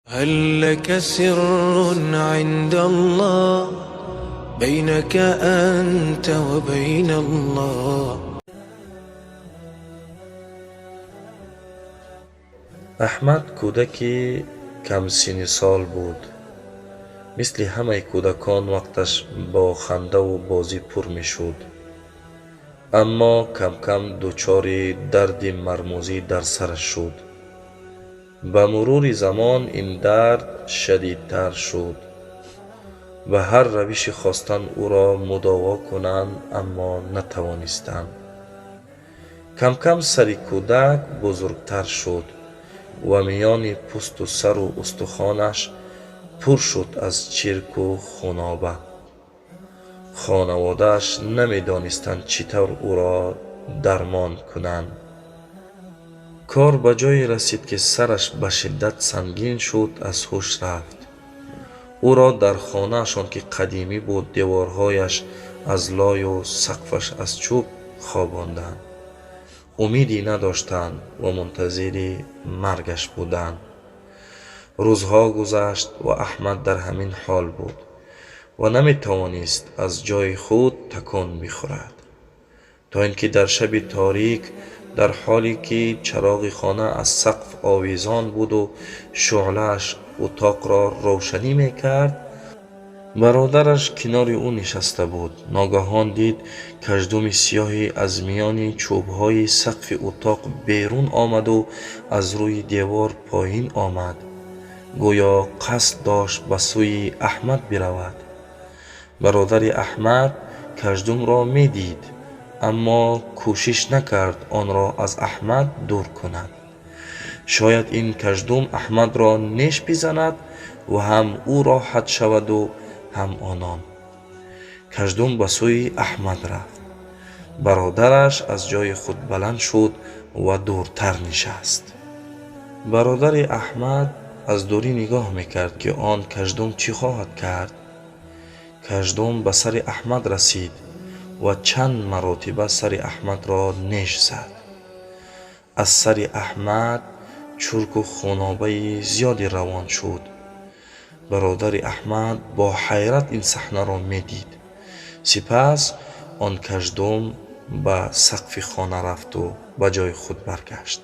هل لك سر عند الله بينك أنت وبين الله؟ Аҳмад кӯдаки камсинни сол буд. Мисли ҳамаи кӯдакон вақташ бо хандаву бозӣ пур мешуд. Аммо кам-кам дучори дарди мармузӣ дар сараш шуд. Ба мурури замон ин дард шадидтар шуд. Ба ҳар равише хостанд ӯро мудово кунанд, аммо натавонистанд. Кам-кам сари кӯдак бузургтар шуд ва миёни пӯсту сару устухонаш пур шуд аз чирку хуноба. Хонаводааш намедонистанд, чӣ тавр ӯро дармон кунанд. Кор ба ҷое расид, ки сараш ба шиддат сангин шуд, аз ҳуш рафт. Ӯро дар хонаашон, ки қадимӣ буд, деворҳояш аз лою сақфаш аз чӯб, хобонданд. Умеде надоштанд ва мунтазири маргаш буданд. Рӯзҳо гузашт ва Аҳмад дар ҳамин ҳол буд ва наметавонист аз ҷои худ такон бихӯрад, то ин ки дар шаби торик, дар ҳоле ки чароғи хона аз сақф овезон буду шӯълааш утоқро равшанӣ мекард, бародараш канори ӯ нишаста буд. Ногаҳон дид, каждуми сиёҳе аз миёни чӯбҳои сақфи утоқ берун омаду аз рӯи девор поён омад, гӯё қасд дошт ба сӯи Аҳмад биравад. Бародари Аҳмад каждумро медид, аммо кӯшиш накард онро аз Аҳмад дур кунад. Шояд ин каждум Аҳмадро неш бизанад ва ҳам ӯ роҳат шаваду ҳам онон. Каждум ба сӯи Аҳмад рафт. Бародараш аз ҷои худ баланд шуд ва дуртар нишаст. Бародари Аҳмад аз дурӣ нигоҳ мекард, ки он каждум чӣ хоҳад кард. Каждум ба сари Аҳмад расид ва чанд маротиба сари Аҳмадро неш зад. Аз сари Аҳмад чурку хунобаи зиёде равон шуд. Бародари Аҳмад бо ҳайрат ин саҳнаро медид. Сипас он каждум ба сақфи хона рафту ба ҷои худ баргашт.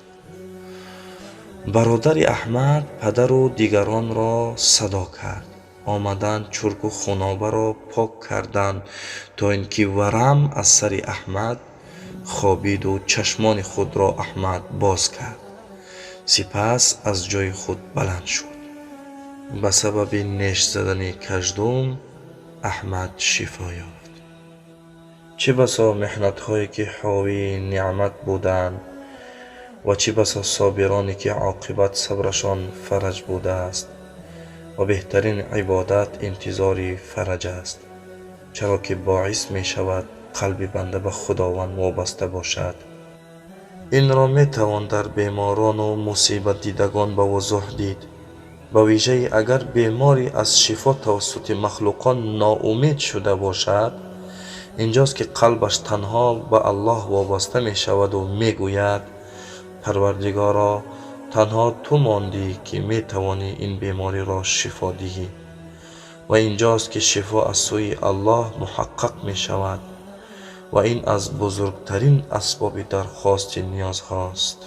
Бародари Аҳмад падару дигаронро садо кард. Омаданд, чурку хунобаро пок карданд, то ин ки варам аз сари Аҳмад хобиду чашмони худро Аҳмад боз кард. Сипас аз ҷои худ баланд шуд. Ба сабаби неш задани каждум Аҳмад шифо ёфт. Чӣ басо меҳнатҳое, ки ҳовии неъмат буданд, ва чӣ басо собироне, ки оқибат сабрашон фараҷ будааст. Ва беҳтарин ибодат интизори фараҷ аст, чаро ки боис мешавад қалби банда ба Худованд вобаста бошад. Инро метавон дар беморону мусибатдидагон ба вузӯҳ дид, ба вижаи агар беморӣ аз шифо тавассути махлуқон ноумед шуда бошад. Инҷост, ки қалбаш танҳо ба Аллоҳ вобаста мешаваду мегӯяд: «Парвардигоро, танҳо ту мондӣ, ки метавонӣ ин бемориро шифо диҳӣ». Ва инҷост, ки шифо аз сӯи Аллоҳ муҳаққақ мешавад ва ин аз бузургтарин асбоби дархости ниёзҳост.